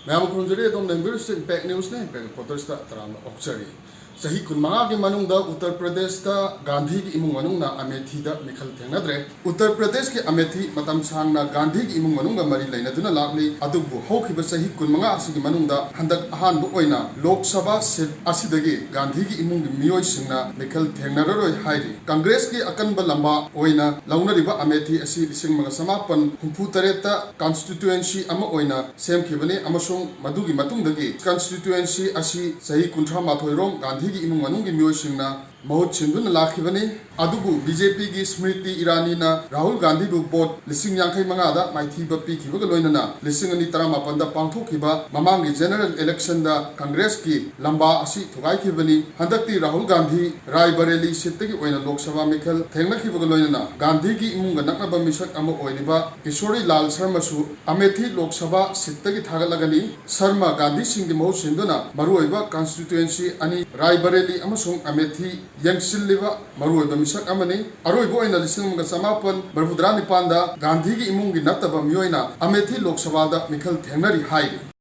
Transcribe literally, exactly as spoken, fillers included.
ꯃꯌꯥꯝ ꯈꯨꯔꯨꯝꯖꯔꯤ꯫ ꯑꯗꯣꯝꯅ ꯌꯦꯡꯕꯤꯔꯤꯁꯤ Impact Newsꯅꯤ꯫ Impact Reportersꯇ ꯇꯔꯥꯝꯅ ꯑꯣꯛꯆꯔꯤ꯫ ꯆꯍꯤ ꯀꯨꯟꯃꯉꯥꯒꯤ ꯃꯅꯨꯡꯗ ꯎꯠꯇꯔ ꯄ꯭ꯔꯗꯦꯁꯇ ꯒꯥꯟꯙꯤꯒꯤ ꯏꯃꯨꯡ ꯃꯅꯨꯡꯅ ꯑꯃꯦꯊꯤꯗ ꯃꯤꯈꯜ ꯊꯦꯡꯅꯗ꯭ꯔꯦ꯫ ꯎꯠꯇꯔ ꯄ꯭ꯔꯗꯦꯁꯀꯤ ꯑꯃꯦꯊꯤ ꯃꯇꯝ ꯁꯥꯡꯅ ꯒꯥꯟꯙꯤꯒꯤ ꯏꯃꯨꯡ ꯃꯅꯨꯡꯒ ꯃꯔꯤ ꯂꯩꯅꯗꯨꯅ ꯂꯥꯛꯂꯤ꯫ ꯑꯗꯨꯕꯨ ꯍꯧꯈꯤꯕ ꯆꯍꯤ ꯀꯨꯟꯃꯉꯥ ꯑꯁꯤꯒꯤ ꯃꯅꯨꯡꯗ ꯍꯟꯗꯛ ꯑꯍꯥꯟꯕ ꯑꯣꯏꯅ ꯂꯣꯛ ꯁꯚꯥ ꯁꯤꯠ ꯑꯁꯤꯗꯒꯤ ꯒꯥꯟꯙꯤꯒꯤ ꯏꯃꯨꯡꯒꯤ ꯃꯤꯑꯣꯏꯁꯤꯡꯅ ꯃꯤꯈꯜ ꯊꯦꯡꯅꯔꯔꯣꯏ ꯍꯥꯏꯔꯤ꯫ ꯀꯪꯒ꯭ꯔꯦꯁꯀꯤ ꯑꯀꯟꯕ ꯂꯝꯕꯥ ꯑꯣꯏꯅ ꯂꯧꯅꯔꯤꯕ ꯑꯃꯦꯊꯤ ꯑꯁꯤ ꯂꯤꯁꯤꯡ ꯑꯃꯒ ꯆꯃꯥꯄꯟ ꯍꯨꯝꯐꯨ ꯇꯔꯦꯠꯇ ꯀꯟꯁꯇꯤꯇ꯭ꯌꯨꯑꯦꯟꯁꯤ ꯑꯃ ꯑꯣꯏꯅ ꯁꯦꯝꯈꯤꯕꯅꯤ ꯑꯃꯁꯨꯡ ꯃꯗꯨꯒꯤ ꯃꯇꯨꯡꯗꯒꯤ ꯀꯟꯁꯇꯤꯇ꯭ꯌꯨꯑꯦꯟꯁꯤ ꯑꯁꯤ ꯆꯍꯤ ꯀꯨꯟꯊ꯭ꯔꯥ ꯃꯥꯊꯣꯏ ꯔꯣꯝ ꯒꯥꯟꯙꯤꯒꯤ ꯏꯃꯨꯡ ꯃꯅꯨꯡꯒꯤ ꯃꯤꯑꯣꯏꯁꯤꯡꯅ ꯃꯍꯨꯠ ꯁꯤꯟꯗꯨꯅ ꯂꯥꯛꯈꯤꯕꯅꯤ꯫ ꯑꯗꯨꯕꯨ ꯕꯤ ꯖꯦ ꯄꯤꯒꯤ ꯁ꯭ꯃ꯭ꯔꯤꯇꯤ ꯏꯔꯥꯅꯤꯅ ꯔꯥꯍꯨꯜ ꯒꯥꯟꯙꯤꯕꯨ ꯚꯣꯠ ꯂꯤꯁꯤꯡ ꯌꯥꯡꯈꯩ ꯃꯉꯥꯗ ꯃꯥꯏꯊꯤꯕ ꯄꯤꯈꯤꯕꯒ ꯂꯣꯏꯅꯅ ꯂꯤꯁꯤꯡ ꯑꯅꯤ ꯇꯔꯥꯃꯥꯄꯟꯗ ꯄꯥꯡꯊꯣꯛꯈꯤꯕ ꯃꯃꯥꯡꯒꯤ ꯖꯦꯅꯔꯦꯜ ꯏꯂꯦꯛꯁꯟꯗ ꯀꯪꯒ꯭ꯔꯦꯁꯀꯤ ꯂꯝꯕꯥ ꯑꯁꯤ ꯊꯨꯒꯥꯏꯈꯤꯕꯅꯤ꯫ ꯍꯟꯗꯛꯇꯤ ꯔꯥꯍꯨꯜ ꯒꯥꯟꯙꯤ ꯔꯥꯏꯕꯔꯦꯂꯤ ꯁꯤꯠꯇꯒꯤ ꯑꯣꯏꯅ ꯂꯣꯛ ꯁꯚꯥ ꯃꯤꯈꯜ ꯊꯦꯡꯅꯈꯤꯕꯒ ꯂꯣꯏꯅꯅ ꯒꯥꯟꯙꯤꯒꯤ ꯏꯃꯨꯡꯒ ꯅꯛꯅꯕ ꯃꯤꯁꯛ ꯑꯃ ꯑꯣꯏꯔꯤꯕ ꯀꯤꯁꯣꯔꯤ ꯂꯥꯜ ꯁꯔꯃꯁꯨ ꯑꯃꯦꯊꯤ ꯂꯣꯛ ꯁꯚꯥ ꯁꯤꯠꯇꯒꯤ ꯊꯥꯒꯠꯂꯒꯅꯤ꯫ ꯁꯔꯃ ꯒꯥꯟꯙꯤ ꯁꯤꯡꯒꯤ ꯃꯍꯨꯠ ꯁꯤꯟꯗꯨꯅ ꯃꯔꯨꯑꯣꯏꯕ ꯀꯟꯁꯇꯤꯇ꯭ꯌꯨꯑꯦꯟꯁꯤ ꯑꯅꯤ ꯔꯥꯏꯕꯔꯦꯂꯤ ꯑꯃꯁꯨꯡ ꯑꯃꯦꯊꯤ ꯌꯦꯡꯁꯤꯜꯂꯤꯕ ꯃꯔꯨꯑꯣꯏꯕ ꯃꯤꯁꯛ ꯑꯃꯅꯤ꯫ ꯑꯔꯣꯏꯕ ꯑꯣꯏꯅ ꯂꯤꯁꯤꯡ ꯑꯃꯒ ꯆꯃꯥꯄꯟ ꯃꯔꯤꯐꯨꯇꯔꯥ ꯅꯤꯄꯥꯟꯗ ꯒꯥꯟꯙꯤꯒꯤ ꯏꯃꯨꯡꯒꯤ ꯅꯠꯇꯕ ꯃꯤꯑꯣꯏꯅ ꯑꯃꯦꯊꯤ ꯂꯣꯛ ꯁꯚꯥꯗ ꯃꯤꯈꯜ ꯊꯦꯡꯅꯔꯤ ꯍꯥꯏꯔꯤ꯫